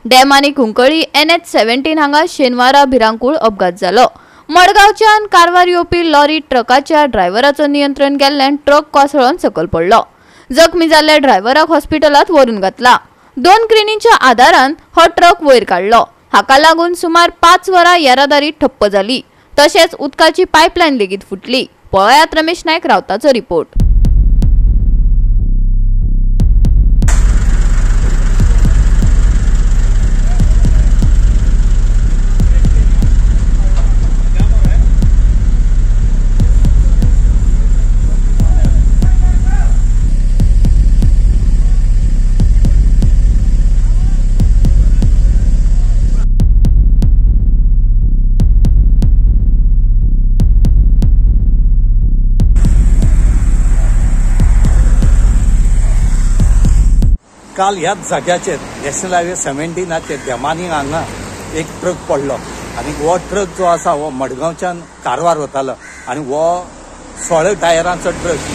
Dam आनी Cuncolim NH17 हांगा शेनवारा भिरांकूळ अपघात जालो. मडगांवच्यान कारवार येवपी लॉरी ट्रकाच्या ड्रायव्हराचो नियंत्रण गेल्ल्यान ट्रक कोसळून सकयल पडलो. जखमी जाल्ल्या ड्रायव्हराक हॉस्पिटलांत व्हरून घातला. 2 क्रेनींच्या आदारान हो ट्रक वयर काडलो. हाका लागून सुमार 5 वरां येरादारी ठप्प जाली. तशेंच उदकाची पायपलायन लेगीत फुटली. पळयात रमेश नायक रावताचो रिपोर्ट. काल ह्याच जाग्याचेर नॅशनल हायवे 17 डेमानी हांगा एक ट्रक पडलो आनी हो ट्रक जो आसा हो मडगांवच्यान कारवार वतालो आनी हो 16 टायरांचो ट्रक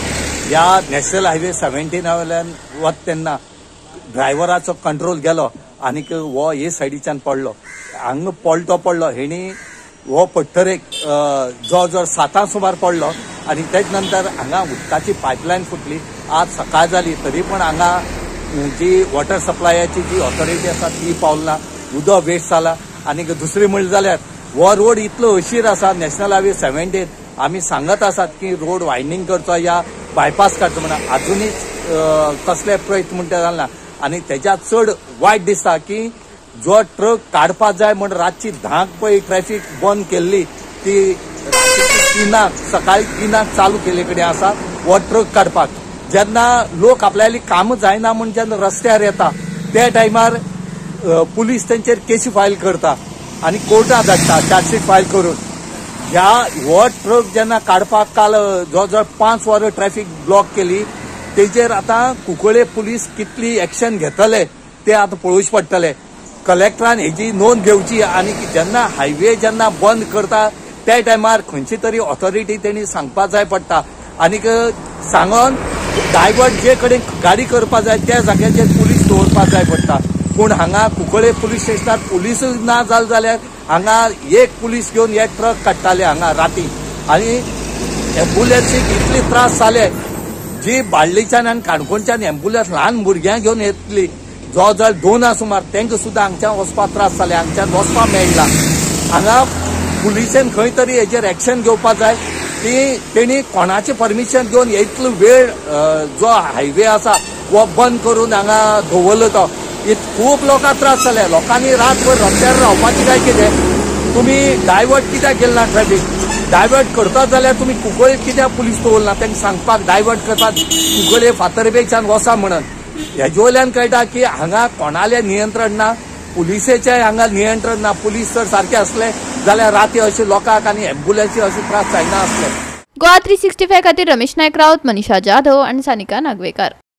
ह्या नॅशनल हायवे 17 वयल्यान वता तेन्ना ड्रायव्हराचो कंट्रोल गेलो आनी हो हे सायडीच्यान पडलो. हांगा पलटो पडलो हेणी हो पडटरेक जवळ जवळ 7 सुमार पडलो आनी तेज नंतर हांगा उदकाची पायपलायन फुटली. आज सकाळ जाली तरी पण हांगा जी वॉटर सप्लायाची जी ऑथॉरिटी आसा ती पावला, उदक वेस्ट जाला. आनी दुसरी म्हणलें जाल्यार हो रोड इतलो अशीर आसा नॅशनल हायवे 17 आमी सांगत आसात की रोड वायंडींग करचो या बायपास काडचो म्हणून आजुनूय कसले प्रयत्न म्हणटा जाले ना. आनी तेज्या चड वायट दिसता की जो ट्रक काडपा जाय म्हण रातची 10 पळय ट्रॅफिक बंद केल्ली ती रातची 3 सकाळी 3 चालू केल्ले कडेन आसा हो ट्रक काडपाक. जेन्ना लोक आपल्याली कामां जायना म्हूण जेन्ना रस्त्यार येता त्या टायमार पुलीस तेंचेर केसी फायल करता आनी कोर्टात धाडटा चार्जशीट फायल करून. ह्या हो ट्रक जेन्ना काडपाक काल जवळ जवळ 5 वरां ट्रॅफिक ब्लॉक केली तेजेर आतां कुंकळे पुलीस कितली एक्शन घेतले ते आतां पळोवचें पडटलें. कलेक्टरान हेजी नोंद घेवची आनी जेन्ना हायवे जेन्ना बंद करता त्या टायमार खंयची तरी ऑथॉरिटी तेणी सांगपा जाय पडटा आनीक सांगोन डायवर्ट जे कडेन गाडी करपा जाय त्या जाग्याचेर पुलीस दवरपा जाय पडटा. पूण हांगा कुंकळे पुलीस स्टेशनार पुलिसूच ना जाले जाल्यार हांगा एक पुलीस घेवन हे ट्रक काडटाले हांगा राती आनी एम्बुलन्सीक इतले त्रास जाले जी बाळ्ळीच्यान आनी काणकोणच्यान एम्बुलन्स ल्हान भुरग्यांक घेवन येतली जवळ जवळ 2 सुमार तांकां सुद्दां हांगच्यान वचपाक त्रास जाले, हांगच्यान वचपाक मेळना. हांगा पुलिसेन खंय तरी हेजेर एक्शन घेवपा जाय की तेणी कोणाचें परमिशन घेवन इतलो वेळ जो हायवे आसा हो बंद करून हांगा दवरलो तो खूब लोकांक त्रास जाले. लोकांनी रातभर रस्त्यार रावपाचें काय कितें? तुमी डायवर्ट कित्याक केलें ना ट्रॅफिक? डायवर्ट करतात जाल्यार तुमी कुंकळे कित्याक पुलीस दवरना तांकां सांगपाक डायवर्ट करतात कुंकळे फातर्पेच्यान वचा म्हणून. हेजे वयल्यान कळटा की हांगा कोणालें नियंत्रण ना, पुलिसेचें हांगा नियंत्रण ना. पुलीस जर सारके आसले जाल्यार राती अशे लोकांक आनी एम्बुलन्सी अशे त्रास जायना आसले. गोवा 365 खातीर रमेश नायक राऊत, मनीषा जाधव आनी सानिका नागवेकर.